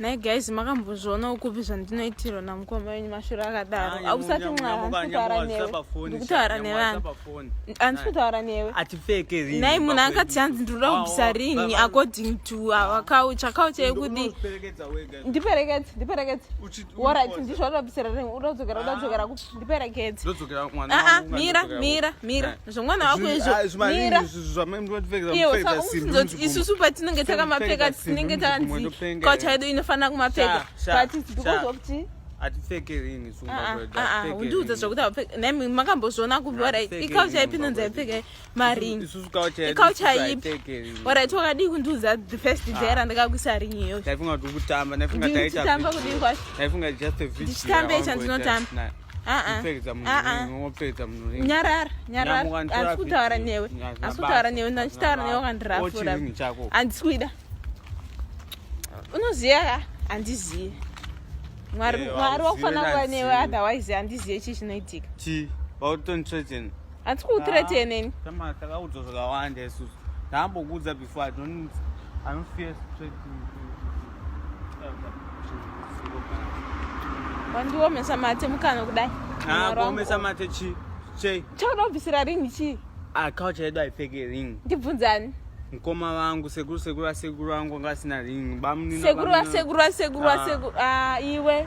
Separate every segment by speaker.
Speaker 1: Nhai guys makambozvionawo kupi zvandinoitirwa namukoma wenyu mashura akadaro? Ausati mwari handisi kutaura newe. Ndikutaura nevanhu. Handisi kutaura newe.
Speaker 2: Atipfeke ring.
Speaker 1: Nhai munhu akati hanzi ndinoda kubvisa ring according to our culture. Culture yekudi ndiperekedze ndiperekedze. Alright ndizvo unoda kubvisira ring unoda kudzokera unoda kudzokera kupi ndiperekedze.
Speaker 2: Ndodzokera mwana
Speaker 1: Ah ah
Speaker 2: wangu
Speaker 1: mira mira mira zvomwana wako izvo mira. Iye usa isusu patinenge takamapfeka tinenge tanzi culture yedu inofanira kumapfeka but it's because of chi
Speaker 2: atipfeke ring isu
Speaker 1: Ah, ah, ah, undiudza zvokuti haupfeke nemi makambozviona kupi orit iculture ipi inonzi haipfeke maring iculture ipi orit wakadii kundiudza the first day randakakuisa ring iyoyo
Speaker 2: ndaifunga kuti kutamba ndaifunga taita
Speaker 1: ndichitamba kudii kwacho
Speaker 2: ndaifunga just a video
Speaker 1: ndichitamba ichi chandinotamba Ah, ah.
Speaker 2: Kupfekedza munhu
Speaker 1: Ah, ah.
Speaker 2: ring, wopfekedza munhu ring.
Speaker 1: Nyarara, nyarara.
Speaker 2: Nyamuka nditora
Speaker 1: Handisi kutaura
Speaker 2: video.
Speaker 1: newe.
Speaker 2: Hazvina
Speaker 1: Handisi kutaura
Speaker 2: basa,
Speaker 1: newe,
Speaker 2: hazvina
Speaker 1: ndichitaura newe
Speaker 2: basa.
Speaker 1: wakandirafura.
Speaker 2: Ochiringi chako.
Speaker 1: Handisi kuida. Unoziva ka? Handizivi. Mwari
Speaker 2: Eh,
Speaker 1: Mwari
Speaker 2: hauzivi,
Speaker 1: wakufanira kuva newe
Speaker 2: handizivi.
Speaker 1: otherwise handizive chii chinoitika.
Speaker 2: Chi, wakutonithreaten.
Speaker 1: Handisi kukuthreaten ini.
Speaker 2: Tama takaudzwa zvakawanda isusu. Ndambokuudza before I don't I don't fear threatening.
Speaker 1: Wandiomesa mate mukana kudai.
Speaker 2: Ah, kuomesa mate chi? Chei?
Speaker 1: Chakuda kubvisira ring chii?
Speaker 2: Ah, culture yedu haipfeke ring.
Speaker 1: Ndibvunzani.
Speaker 2: Mukoma vangu, sekuru sekuru vasekuru vangu vanga vasina ring. Bamunini
Speaker 1: Sekuru vasekuru vasekuru
Speaker 2: Ah.
Speaker 1: vasekuru. Ah, iwe.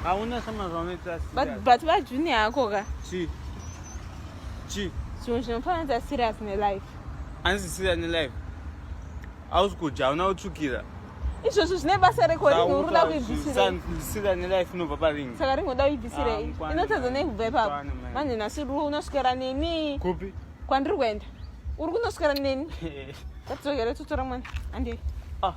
Speaker 2: Hauna sama zvaunoita
Speaker 1: But but va junior ako ka.
Speaker 2: Chi? Chi?
Speaker 1: Zvinhu zvinofanira serious nelife.
Speaker 2: Anzi serious nelife. Hausi kudya, hauna kutsvukira.
Speaker 1: Izvozvo zvine basa reko ring uri kuda kuibvisirei?
Speaker 2: Sira nelife inobva paring.
Speaker 1: Saka ring uda kuibvisirei?
Speaker 2: Ah,
Speaker 1: Inotadza nei kubva ipapo?
Speaker 2: Mukwane, man.
Speaker 1: Manje nhasi uri unoswera neni.
Speaker 2: Kupi?
Speaker 1: Kwandiri kuenda. Uri kunoswera neni. Ngatidzokere totora mwana. Handei.
Speaker 2: Ah.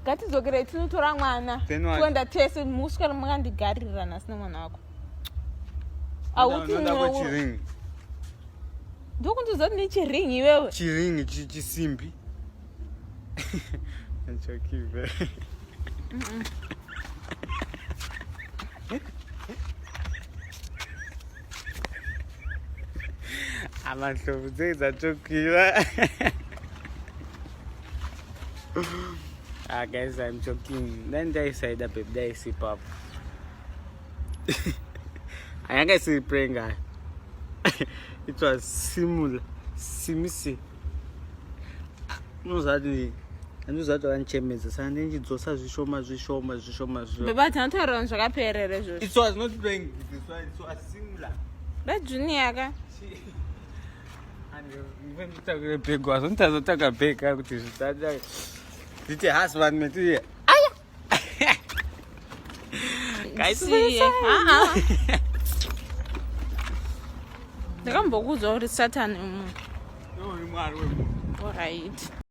Speaker 1: Ngatidzokerei tinotora mwana.
Speaker 2: Then what?
Speaker 1: Toenda tese muswera makandigarira nhasi nemwana wako. Auti
Speaker 2: Unoda kwechiringi.
Speaker 1: Ndokundiudza kuti nechiring iwewe.
Speaker 2: Chiringi chisimbi. I'm joking, bro. Amandlovu dzei dzatokwira. Ah guys, I'm joking. Then ndaisaida babe, ndaisipapo. Ayanga isiri prank ayo. It was similar. Simisi. Unozati andizati vandichemedza saka ndinchidzosa zvishoma zvishoma zvishoma zvishoma.
Speaker 1: Baba tinotaura zvakaperera izvozvo.
Speaker 2: It was not prank. It was, it was similar.
Speaker 1: Bajunior ka.
Speaker 2: Nditakure bhegi wazo nditazotaka bhegi kuti zvisada. Nditi husband material. Aya.
Speaker 1: Ndakambokuudza kuti Satan wemunhu. Alright.